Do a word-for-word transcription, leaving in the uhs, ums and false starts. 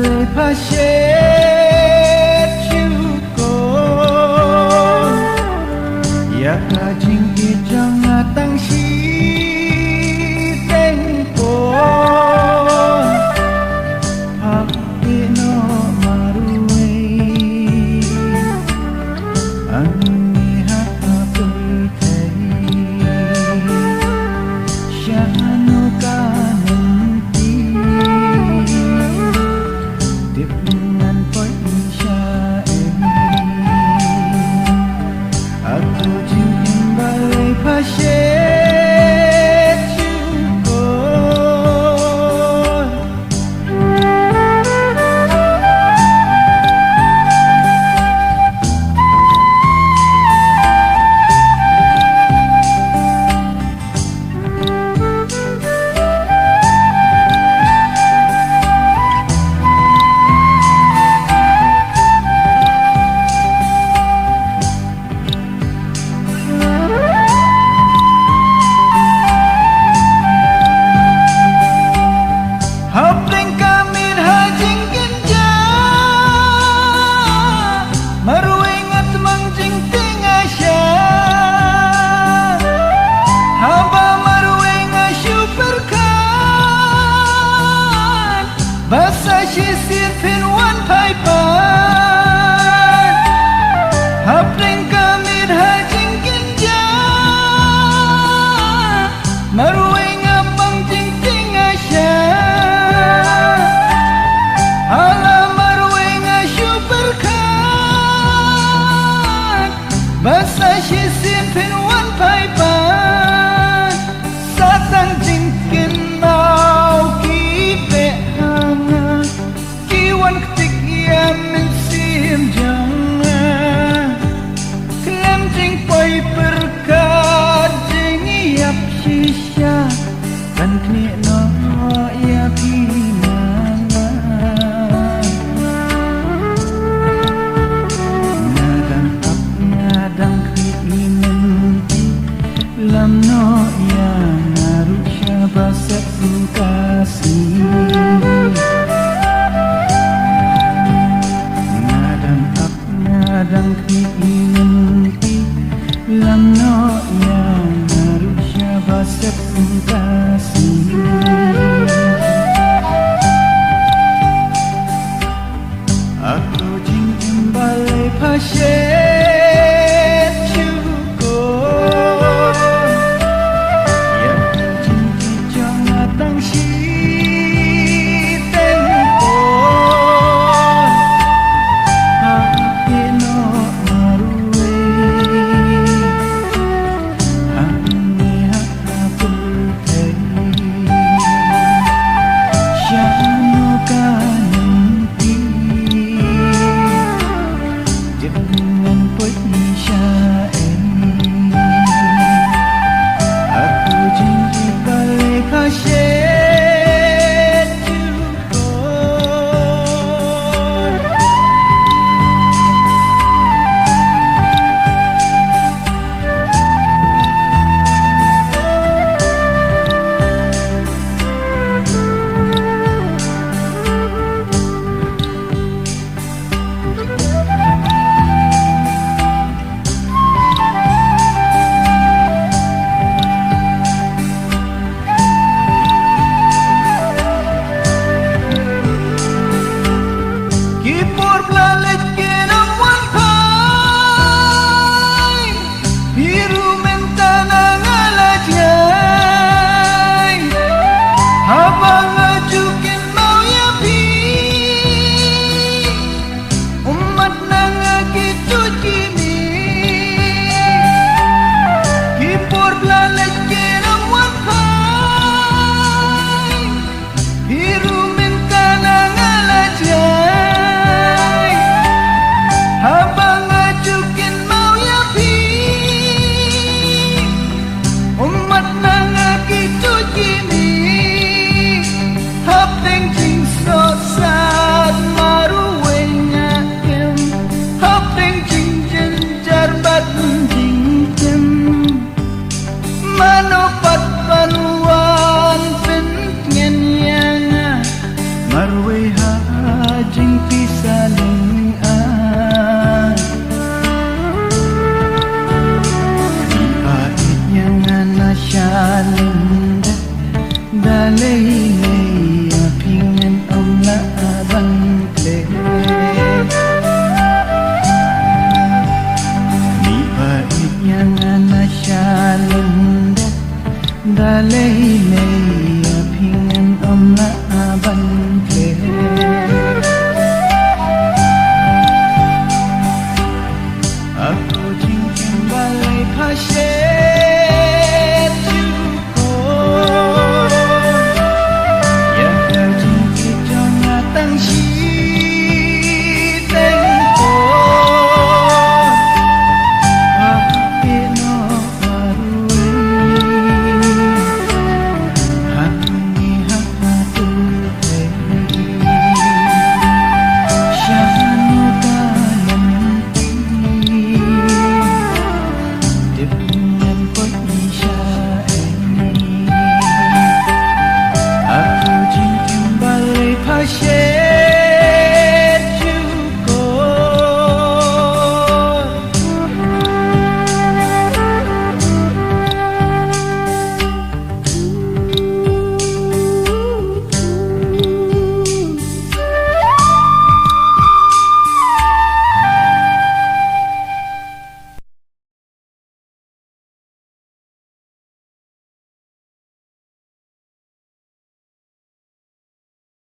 Lei pha shet shu ko. Ïa ka jingïeit jong nga tang shiteng ko. Hap ïehnoh marwei. Ani ha ka pyrthei. Shano ka nang ti. Dip ngan poi sha ei. Aku jingim balei pha shet shu ko. Hapdeng ka miet ha jingkynjah, marwei nga tmang jingtieng nga sha. Haba marwei nga shu pyrkhat, ba sa shisien phin wan phai pat. Hapdeng ka miet ha jingkynjah, marwei nga pang jingtieng nga sha. Hala marwei nga shu pyrkhat, ba sa shisien phin wan phai pat. Sa tang jingkynmaw ki beh ha nga. Ki wan ktik ïa mynsiem jong nga. Khlem jingpoi pyrkhat jingïap shisha. Kan khmih noh ïa phi ma nga. Nga dang ap nga dang khmih i mynti. Lam noh ïa nga ruh sha ba sep ka sngi. Nga dang ap nga dang khmih i mynti. Lam noh ïa nga ruh sha ba sep ka sngi. Aku jingim balei pha shet shu ko. Ïa ka jingïeit jong nga tang shiteng ko. Hap ïehnoh marwei. Hangne ha ka pyrthei. Shano ka nang ti. Dip ngan poi sha ei. Aku jingïeit balei pha shet shu ko. Ki por ba la